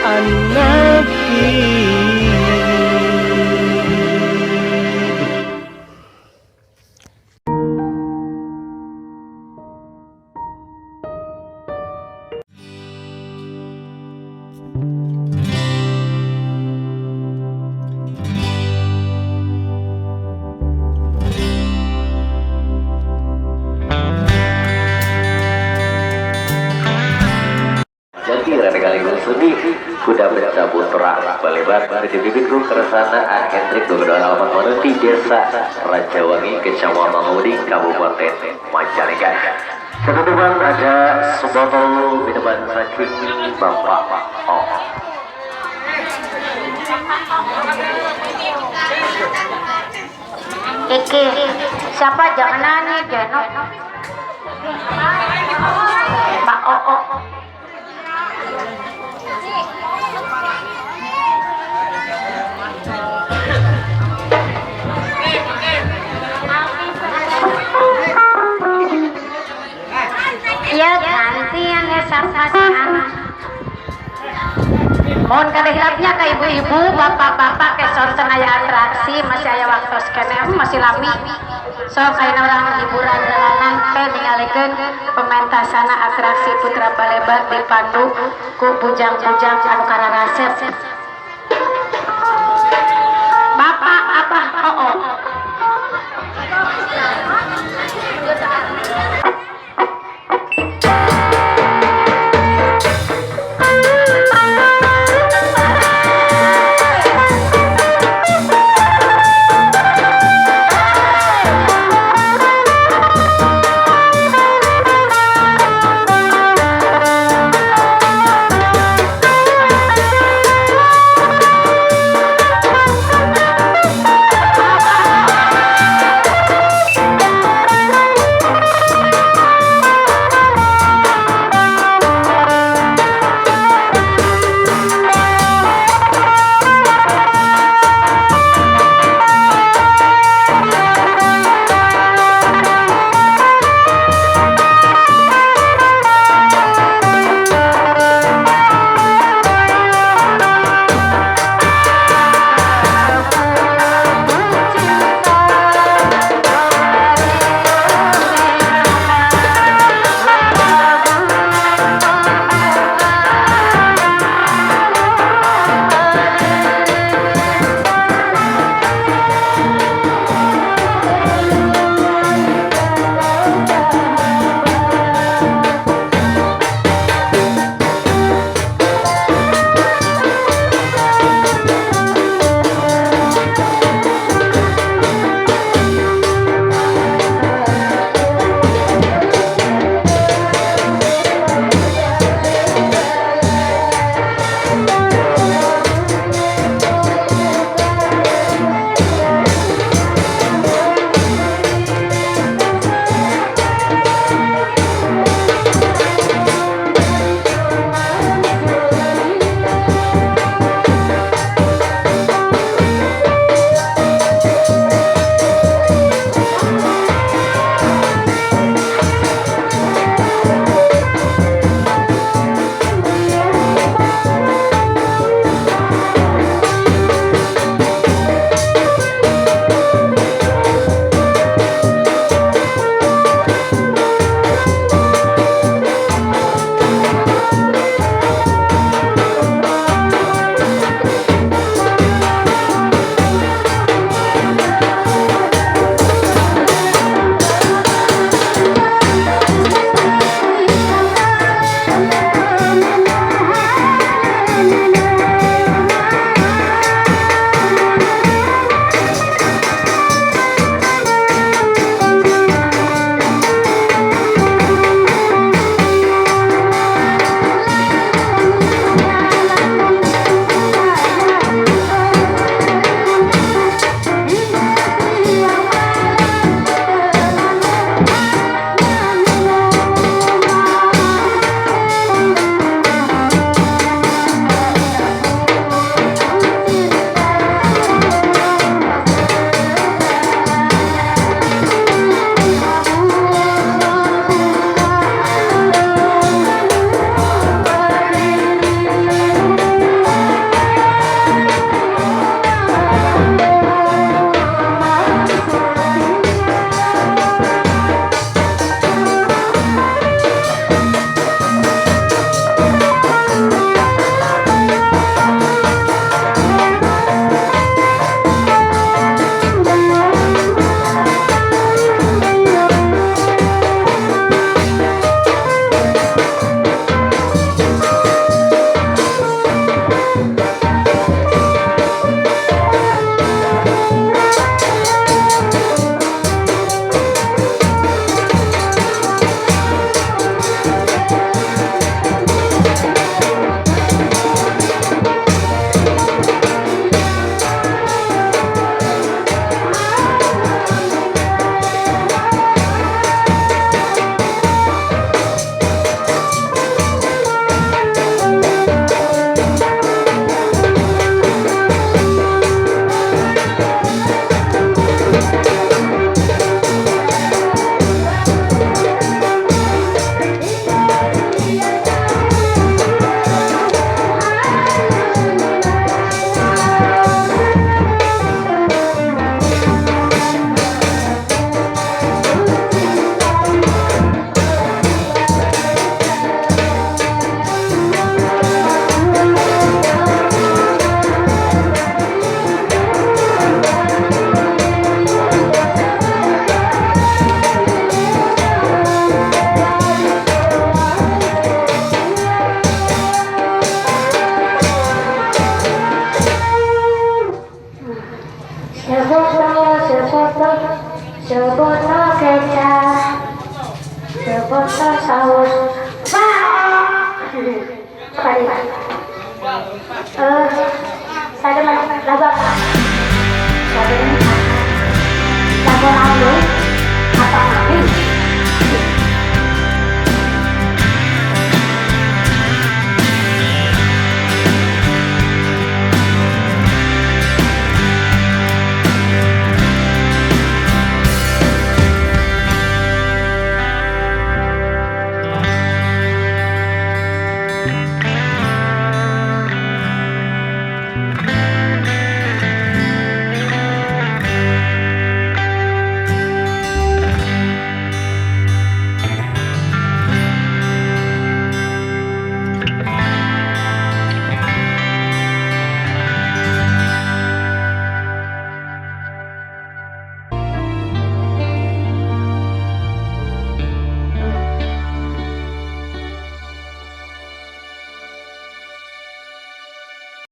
An-Nasyid. Jadi rekan Seni Kuda Beca Putra Balebat dipimpin ku Kersana A. Hendrik Gubernur Alamat Manuti, Desa Rajawangi, Kecamatan Louding, Kabupaten Majalengka. Teman-teman, ada sebotol minuman saking Bapak Oh. Iki siapa, jangan nanya Jeno. Pak Oo. Ya, gantian ya sama si anak. Mohon kada hilapnya ke ibu-ibu, bapak-bapak, ke sonten aya atraksi, masih aya waktu keneh, masih lami. So kayaknya orang hiburan jalanan ke ningalikeun pementasan atraksi Putra Balebat dipandu ku bujang-bujang anu kararasep. Bapak Abah Oo. Eh, saya lagu apa? Lagu lagu naon deui?